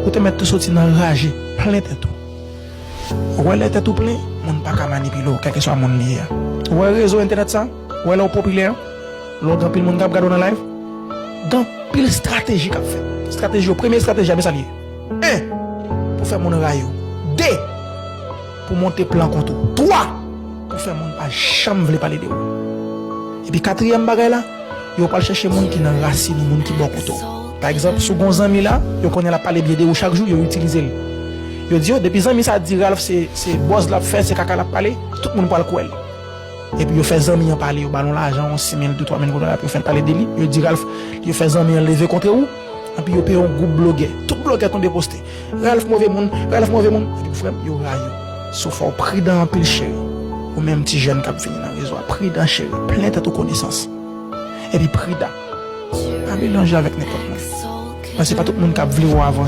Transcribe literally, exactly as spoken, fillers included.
Ou te mèt tou soti nan raje, plen tèt ou. Ou wè lè tèt ou plen, moun pa ka manipile w, kèlkeswa moun li ye a. Ou wè rezo entènèt sa, ou wè lè w popilè, lè w gen anpil moun k ap gade w nan live, gen anpil estrateji k ap fèt. Estrateji yo, premye estrateji a, men sa li ye. En, pou fè moun rayi w. De, pou monte plan kont ou. Twa, pou fè moun pa janm vle pale de ou. Epi katriyèm bagay la, yo pral chèche moun ki nan rasin ou, moun ki bò kote w. Pa egzanp, si w gen yon zanmi la, yo konnen l ap pale byen de ou chak jou, yo itilize l. Yo di yo, depi zanmi sa di Ralph se, se bòz l ap fè, se kaka l ap pale, tout moun pral kwè l. Epi yo fè zanmi an pale, yo ba l yon lajan, yon sis mil, de twa mil goud, epi yo fè l pale de li, yo di Ralph, yo fè zanmi an leve kont ou, epi yo peye yon gwoup blogè. Tout blogè tonbe poste. Ralph move moun, Ralph move moun. Epi frè m, yo rayi w. So fò w pridan anpil cheri. Ou menm ti jèn k ap vini nan rezo a, pridan cheri. Plen tèt ou konesans. Epi pridan. Pa melanje avèk nenpòt moun. Paske pa tout moun k ap vle w avanse.